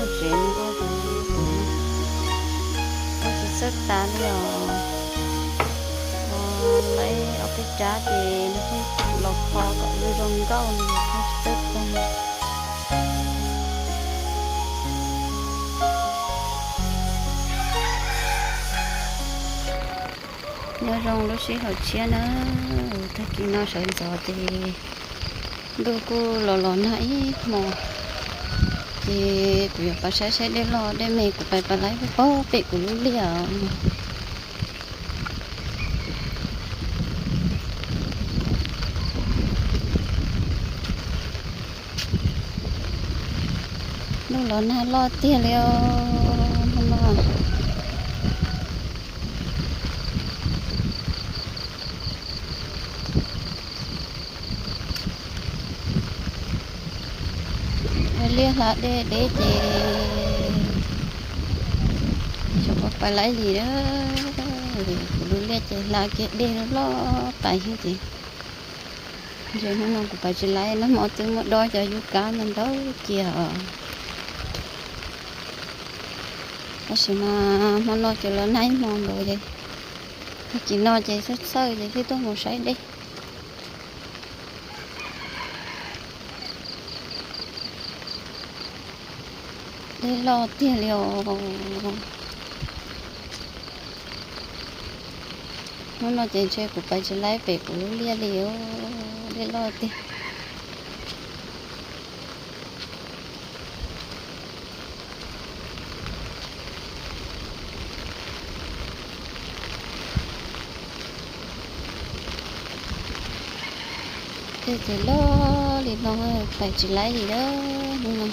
Tsev no tsis txawj tas li os. Laib ob peb rab ces nws pheej los kho kom zoo zoo nkauj, nws pheej tsis txawj tas. Nyob zoo lub sij hawm tshiab na, tag kis no sawv ntxov ces ntuj kuj los los nag ib hmo, ces kuv yuav pais saib saib dej loj dej me, kuv pais pais laib pem kuv lub liaj os. Ntuj los nag loj tiag li os, hnub no. Liaj hla dej deb ces tsis pom pais laib li. Kuv lub liaj ces hla kiag dej loj loj pais xwb ces ntshe hnub no kuv pais tsis laib, nag hmo twb muab dob cov yub kab ntau ntau cia os. Tab sis mas hmo no ces los nag ib hmo nkaus ces tag kis no ces txhawj txhawj ces thiaj tuaj mus saib dej. Dej loj tiag li os. Hnub no ces ntshe kuv pais tsis laib pem kuv lub liaj li os, dej loj tiag. Dej ces loj li no, pais tsis laib li lawm hnub no.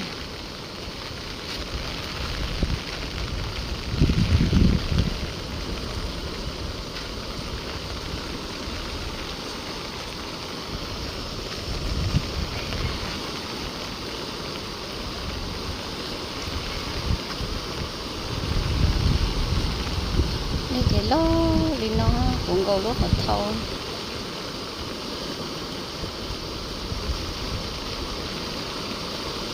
Dej ces loj li no, puv nkaus lub qhov thau.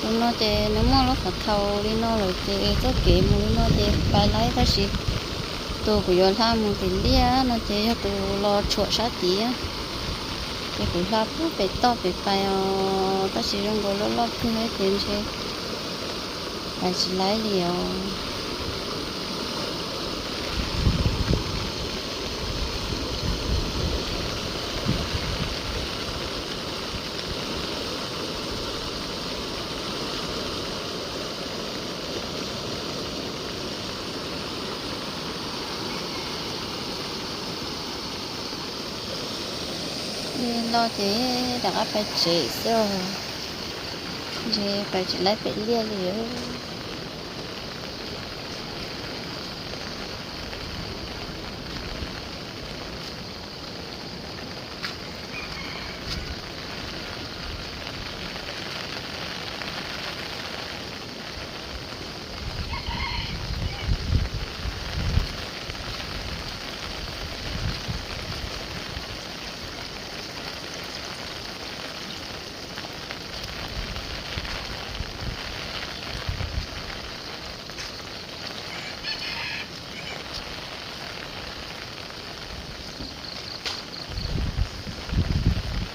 Tus no ces nws muaj lub qhov thau li no lawm ces txoj kev mus li no ces pais laib, tab sis tus kuv yuav hla mus tim liaj no ces yog tus los tshuam sab tid, ces kuv hla puag pem toj pem pais os, tab sis zoo nkaus loj loj kawg ces ntshe pais tsis laib li os. Dej loj ces rov qab pais tsev xwb os, ntshe pais tsis laib pem liaj li.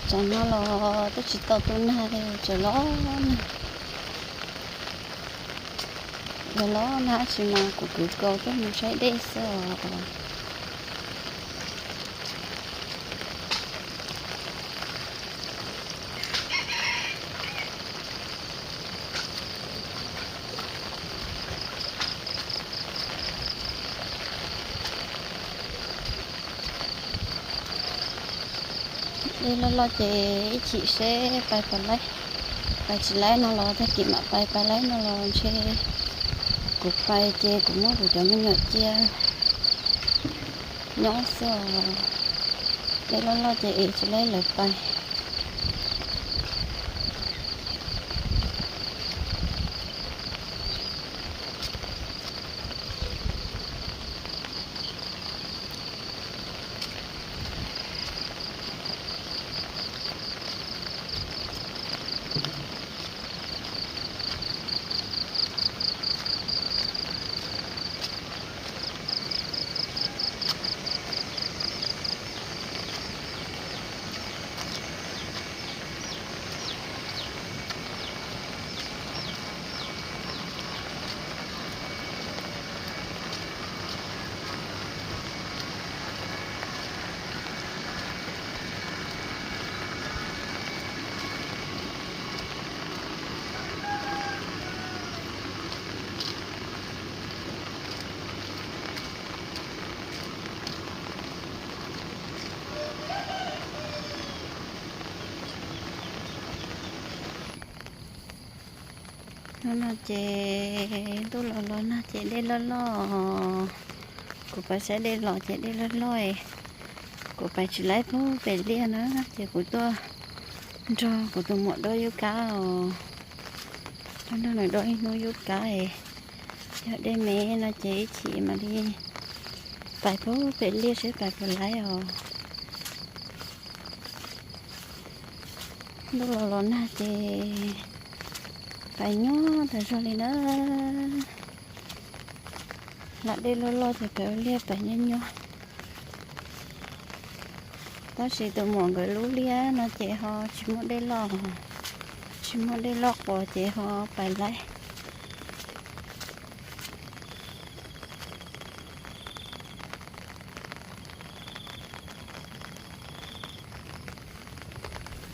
Tsam no los twb tsis tau tu nag li, tseem los nag. Yog los nag tsis mas kuv kwv kaus tuaj mus saib dej xwb os. Dej loj loj ces ib chim seb pais puas laib. Pais tsis laib no los tag kis mam pais, pais laib no los ntshe kuv pais ces kuv muab kuv cov me nyuam cia nyob xwb os. Dej loj loj ces es tsis laib lawv pais. No ces ntuj los los nag ces dej loj loj. Kuv pais saib dej los ces dej loj loj. Kuv pais tsis laib pub pem liaj na ces kuv tuaj nrog kuv tus muam dob yub kab os. Tuaj nrog nws dob ib hnub yub kab es, yog dej me no ces ib chim mam li pais pub pem liaj seb pais puas laib os. Ntuj los los nag ces pais nyuaj tas zog li na. Lam dej loj loj ces pais ua liaj pais nyuaj nyuaj. Tab sis tus muam nkawd lub liaj no ces ho tsis muaj dej loj, tsis muaj dej loj quas ces ho pais laib.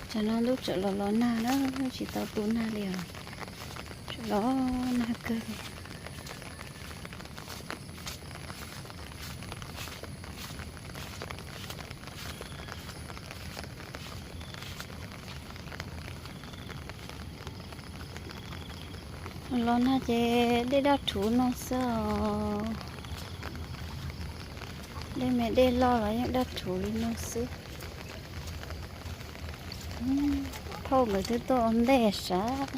Tsam no ntuj tseem los los nag na, tsis tau tu nag li os. Tseem los nag kawg li. Los nag ces dej daj rhuv no xwb os. Dej me dej loj los yeej daj rhuv li no xwb. Phauj nkawd twb tuaj ua ntej sav.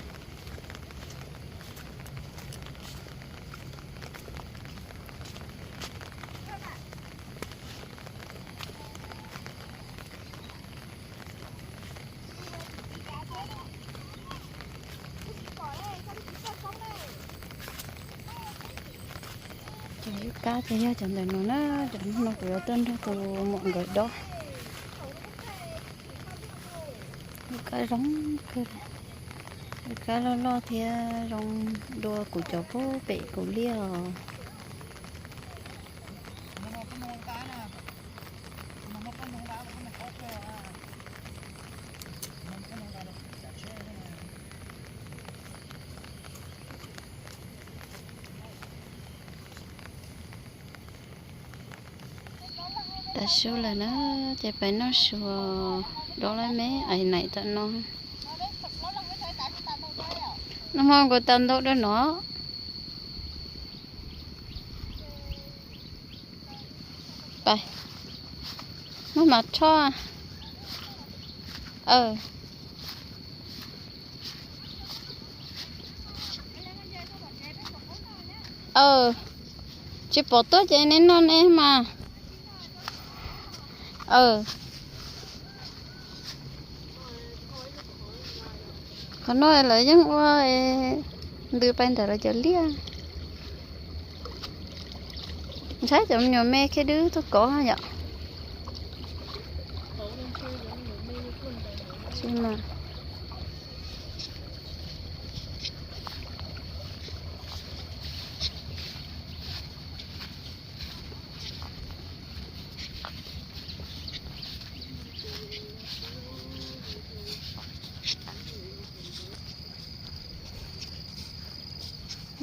Cov yub kab ces yog cov ntawm no na, cov no kuv yuav tuaj nrog tus muam nkawd dob. Yub kab zoo kawg, yub kab loj loj thiab zoo dua kuv cov pub pem kuv liaj os. Tas su lawm na, ces pais noj su, dob lawm me ais naim tam no. Nag hmo kuv tas ntau dua no. Pais, muab mas rho. Aw, tsis pom tuaj ces neb noj neb mas. Aw, qhov no lawv yeej ua ntws pais ntawm lawv cov liaj. Ntshai cov me nyuam me khib dwb tuaj kov yom.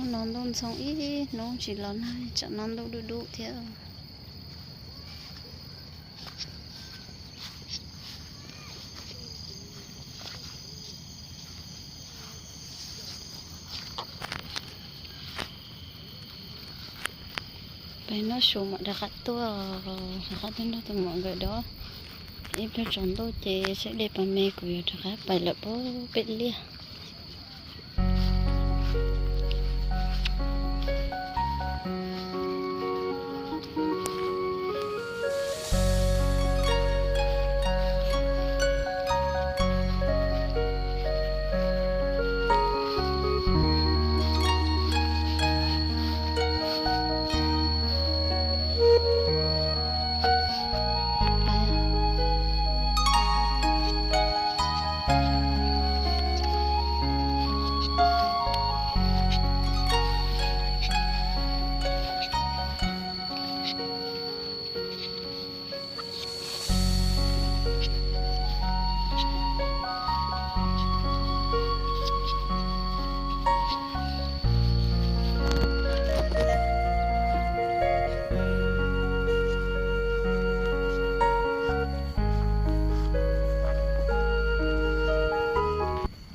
Hnub no ntuj ntxhoo ib hnub tsis los nag, tsam no ntuj dub dub thiab. Peb noj su mam rov qab tuaj, rov qab tuaj nrog tus muam nkawd dob ib pliag tsaus ntuj ces seb dej puas me kuv yuav rov qab pais lawm pub peb liaj.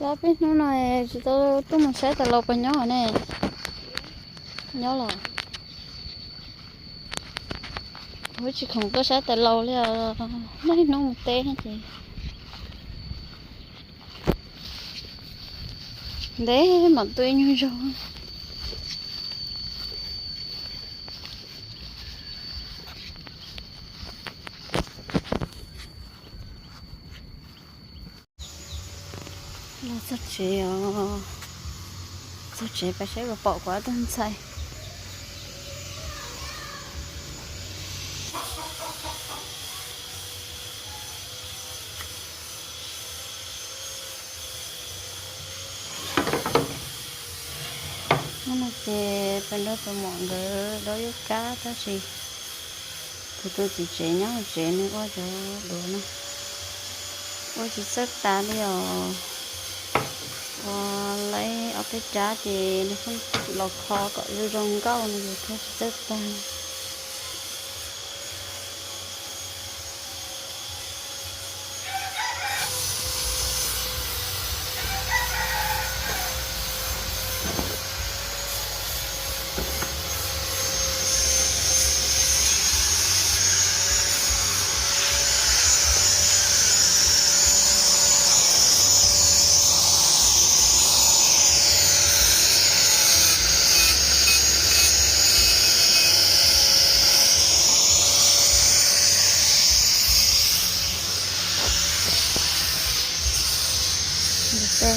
Ob peb hnub no tsis tau tuaj mus saib tais laus puas nyob ne. Nyob los kuv tsis khoom tuaj saib tais laus li os. Muaj ib hnub mus teb ces ntev mam tuaj ib nyuag zaug. Los txog tsev os, txog tsev pais saib puas pom kuv ob tug ntxhais. Hnub no ces peb nrog tus muam nkawd dob yub kab tab sis kuv tus txiv tsev nyob hauv tsev nws ua cov duav no ua tsis txawj tas li os. Ua laib ob peb rab ces nws pheej los kho kom zoo zoo nkauj no ces kho tsis txawj tag.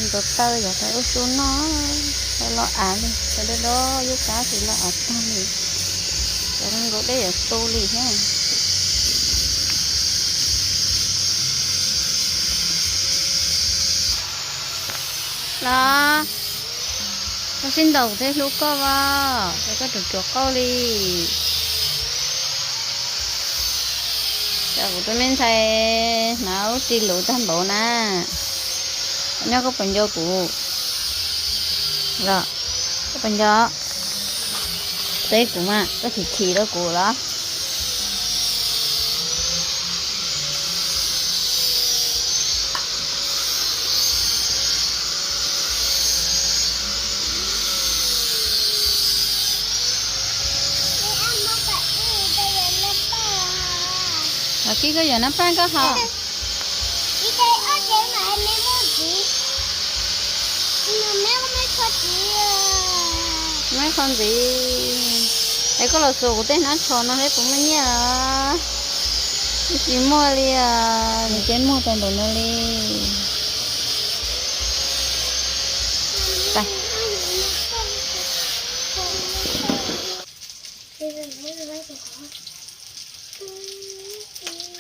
Ntuav taw yog tais ub su noj, tais los av li, tais dob dob yub kab tais los av tag li, tais zoo nkaus dej yuav tu li thiab. Los, koj sib ntaus kuv thiaj hlub koj as, es koj ruam ruam qauj li. Cas kuv tus me ntxhais hnav ub tsis luv tag npaum na. Nyob koj puas nco kuv los? Koj puas nco? Teb kuv mas koj chim chim rau kuv los? Los kib koj yuav nab paj koj haus. Meb qho ntxiv, es koj los xuas kuv tej hnab tsho no seb puas muaj nyiaj os. Twb tsis muaj li os, nws ces muag tau npaum no li.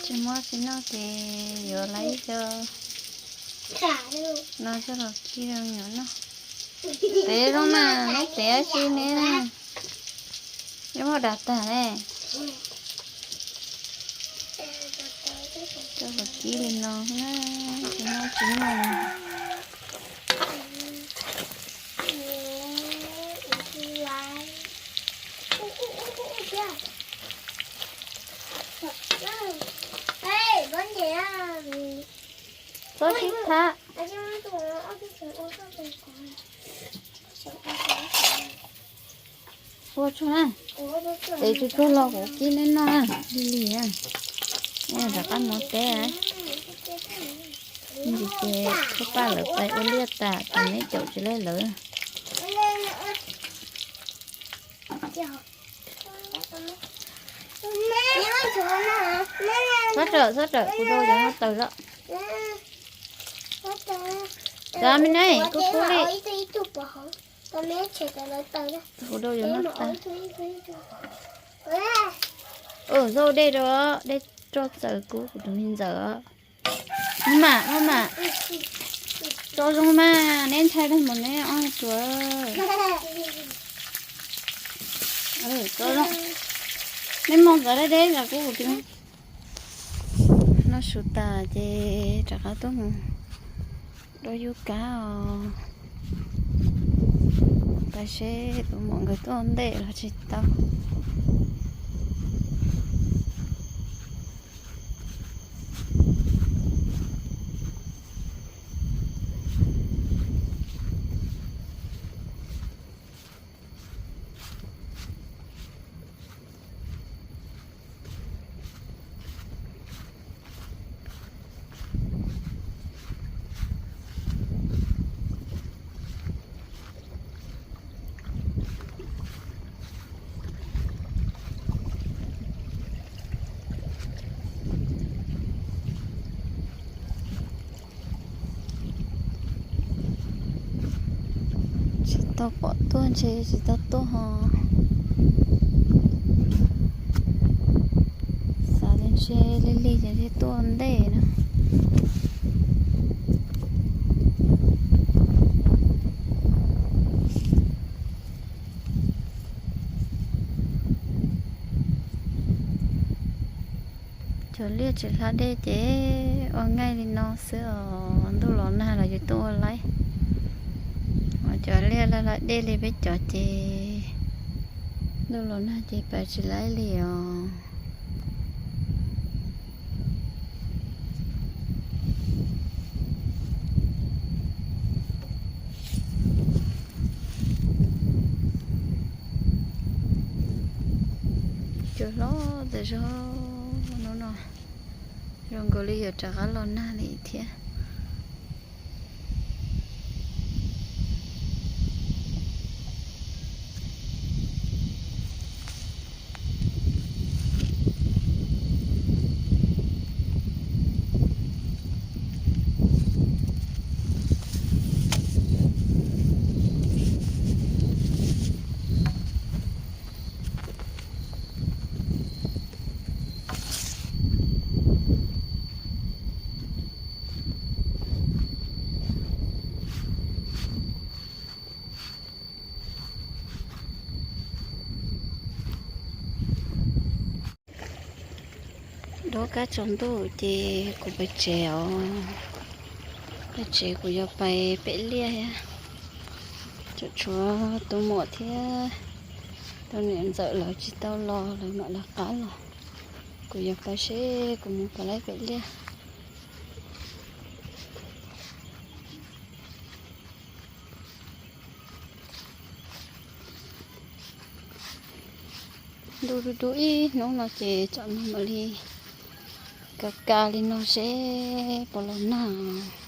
Tsis muaj tsis noj ces yuav lawv ib co no coj los kib rau me nyuam noj. Tev zoo mas neb tev dab tsi ne? Neb muab dag tag ne. Coj los kib li no na, tsis muaj tsis noj li. Txhob sib thab. Ua tsuag na, es tsuag tsuag los kuv kib neb noj li li na. Neb rov qab mus teb. Ntsis ces kuv pab lawv pais ua liaj tas ces neb caum tsis lawv lawv. Txhob rawm, txhob rawm, kuv rau cov no tawm lawm. Txav me ne, kub kub li. Kuv rau cov no tawm. Zaub dej rau, dej roj txawm kub kuv tus me ntxawm. Maj mam, maj mam. Tso zoo mas, neb ntshai tag npaum neb ob tug. Tso zoo. Neb mus ntxov deb deb los kuv tus. Noj su tas ces rov qab tuaj mus dua yub kab os. Pais seb tus muam nkawd tuaj ntej los tsis tau. Tau pom tuaj ntshe tsis tau tuaj ho. Xav tias ntshe lig lig ces thiaj tuaj ntej na. Cov liaj tsis hla dej ces ua nqaij li no xwb os, ntuj los nag los yuav tuaj ua laib. Cov liaj hla dej li peb cov ces ntuj los nag ces pais tsis laib li os. Cua hlob tas zog, hnub no zoo nkaus li yuav rov qab los nag li thiab. Dob kab tsaus ntuj ces kuv pais tsev os. Pais tsev kuv yuav pais pem liaj thiab. Tseem tshuav tus muam thiab tus niam ntxawm lawv tsis tau los, lawv mam lawv qab los. Kuv yuav pais seb kuv mus puas laib pem liaj. Ntuj dub dub ib hnub no ces tsam no mam li kav kav li no seb puas los nag.